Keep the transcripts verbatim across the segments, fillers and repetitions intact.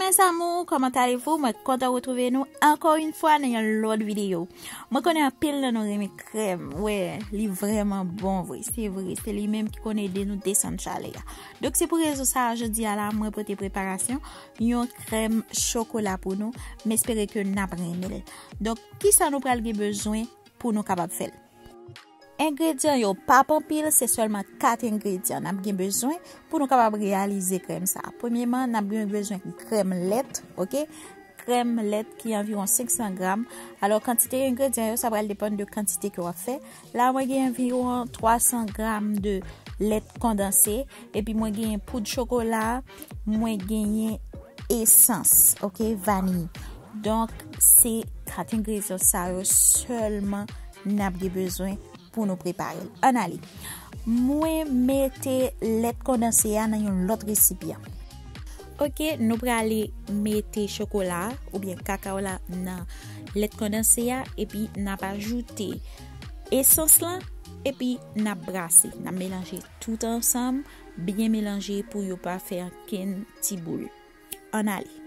Mes amours, comment allez-vous? Mwen kontan retwouve nou ankò yon fwa nan yon lòt videyo. Mwen konnen anpil nan nou renmen krèm. Wè, li vrèman bon vre. Se vre, se li menm ki konn ede nou desann chalè a. Donk, se pou rezon sa a, jodi a la, mwen pote preparasyon yon krèm chokola pou nou. M espere ke n ap renmen l. Donk, kisa nou pral gen bezwen pou nou kapab fè l? Engredyan yo p ap anpil, se sèlman kat engredyan n ap gen bezwen pou nou kapab reyalize krèm sa a. Premyeman, n ap gen bezwen krèm lèt, oke? Krèm lèt ki anviwon senk san gram. Alò, kantite engredyan yo, sa pral depann de kantite ke w ap fè. La, mwen gen anviwon twa san gram de lèt kondanse, epi mwen genyen poud chokola, mwen genyen esans, oke, vaniy. Donk, se kat engredyan sa yo sèlman n ap gen bezwen pou nou prepare l. Ann ale. Mwen mete lèt kondanse a nan yon lòt resipyan. Oke, nou prale mete chokola a oubyen kakaw la nan lèt kondanse a, epi n ap ajoute esans lan, epi n ap brase. N ap melanje tout ansanm, byen melanje pou yo pa fè ankenn ti boul. Ann ale.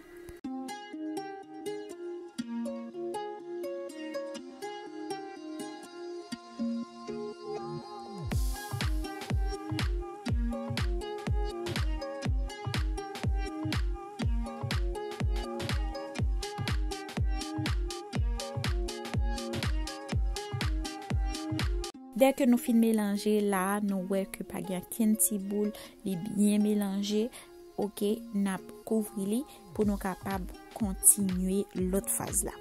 Dèke nou fin melanje la, nou wè ke pa gen ankenn ti boul, li byen melanje. Oke, n ap kouvri li pou nou kapab kontinye lòt faz la.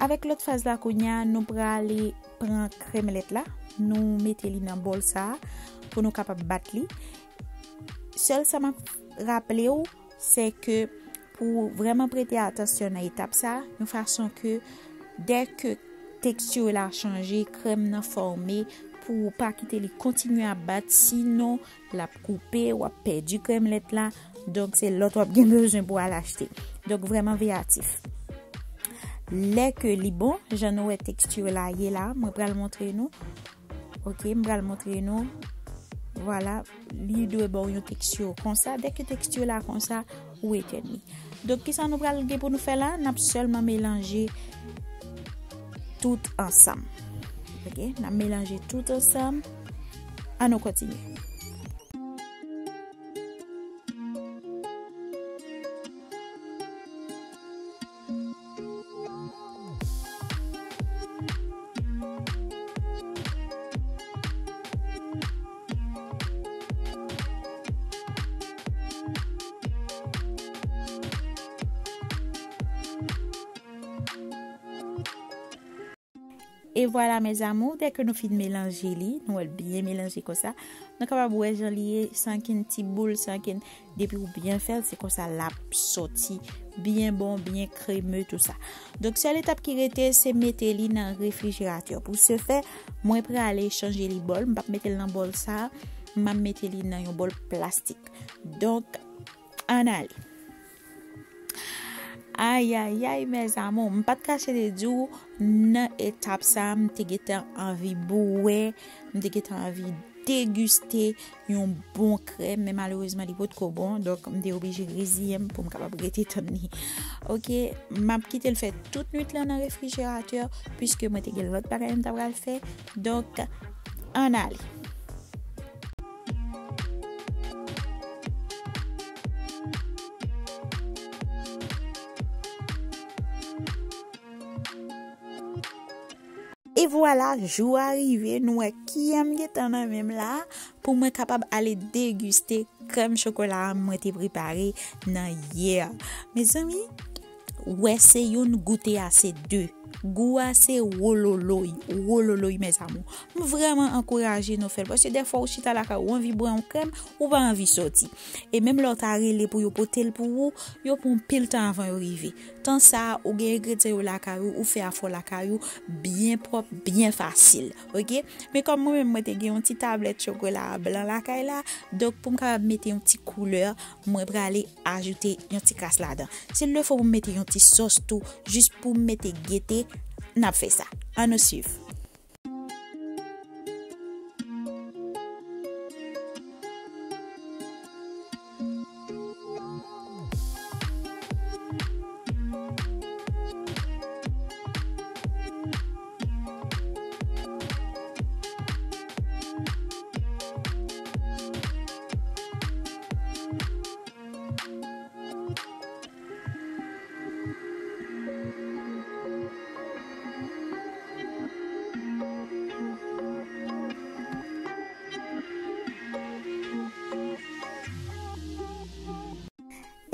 Avèk lòt faz la kounye a, nou prale pran krèm lèt la, nou mete li nan bòl sa a pou nou kapab bat li. Sèl sa m ap raple w, se ke pou w vrèman prete atansyon nan etap sa a, yon fason ke dèke teksti la chanje, krèm nan fòme, pou w pa kite li kontinye ap bat, sinon l ap koupe, w ap pèdi krèm lèt la. Donk, se lòt w ap gen bezwen pou w al achte. Donk, vrèman veyatif. Lè ke li bon, jan nou wè teksti la ye la, mwen pral montre nou. Oke, m pral montre nou. Vwala, li dwe ba w yon teksti konsa. Dèke teksti la konsa, ou etèn li. Donk, kisa nou pral gen pou nou fè la? N ap sèlman melanje tout ansanm. Oke, n ap melanje tout ansanm. Ann nou kontinye. E vwala, mes amours, dèke nou fin melanje li, nou wè l byen melanje konsa, nou kapab wè jan li ye, san ankenn ti boul, san ankenn, depi w byen fè l, se konsa l ap sòti byen bon, byen kreme, tou sa. Donk, sèl etap ki rete, se mete li nan refrijeratè. Pou se fè, mwen prale chanje li bòl, m p ap mete l nan bòl sa a, m ap mete li nan yon bòl plastik. Donk, ann ale. Ayayay, mes amours, m pa t kache de di w, nan etap sa a, m te gentan anvi bwè, m te gentan anvi degiste yon bon krèm, men malerezman, li potko bon, donk m te oblije reziyen m pou m kapab rete tann li. Oke, m ap kite l fè tout nwit lan nan refrijeratè, piske mwen te gen lòt bagay m ta pral fè. Donk, ann ale. E vwala, jou a rive, nou wè kiyè m gentan nan men m la, pou mwen kapab ale degiste krèm chokola a mwen te prepare nan yè. Mezanmi, wè se youn, goute a se de. Gou a se wololoy, wololoy, mes amours. M vrèman ankouraje nou fè l, paske dèfwa ou chita lakay ou, ou anvi bwè yon krèm, ou pa anvi sòti. E menm lè w ta rele pou yo pote l pou ou, yo pran pil tan avan yo rive. Tan sa a, ou gen engredyan yo lakay ou, ou fè afè w lakay ou, byen pwòp, byen fasil. Oke? Men kòm mwen menm, mwen te gen yon ti tablèt chokola blan lakay la, donk pou m kapab mete yon ti koulè, mwen prale ajoute yon ti kras ladan. Si l fò pou m mete yon ti sòs tou, jis pou m mete gete, n ap fè sa. Ann nou swiv.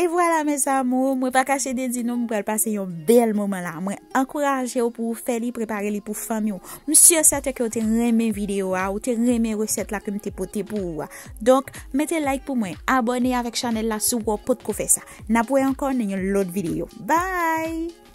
Vwala, mes amours, mwen pa kache de di nou, mwen pral pase yon bèl moman la. Mwen ankouraje w pou w fè li, prepare li pou fanmi w. M si sèten ke w te renmen videyo a, ou te renmen resèt la ke m te pote pou ou a. Donk, mete like pou mwen, abòne avèk chanèl la si w potko fè sa. N ap wè ankò nan yon lòt videyo. Bye!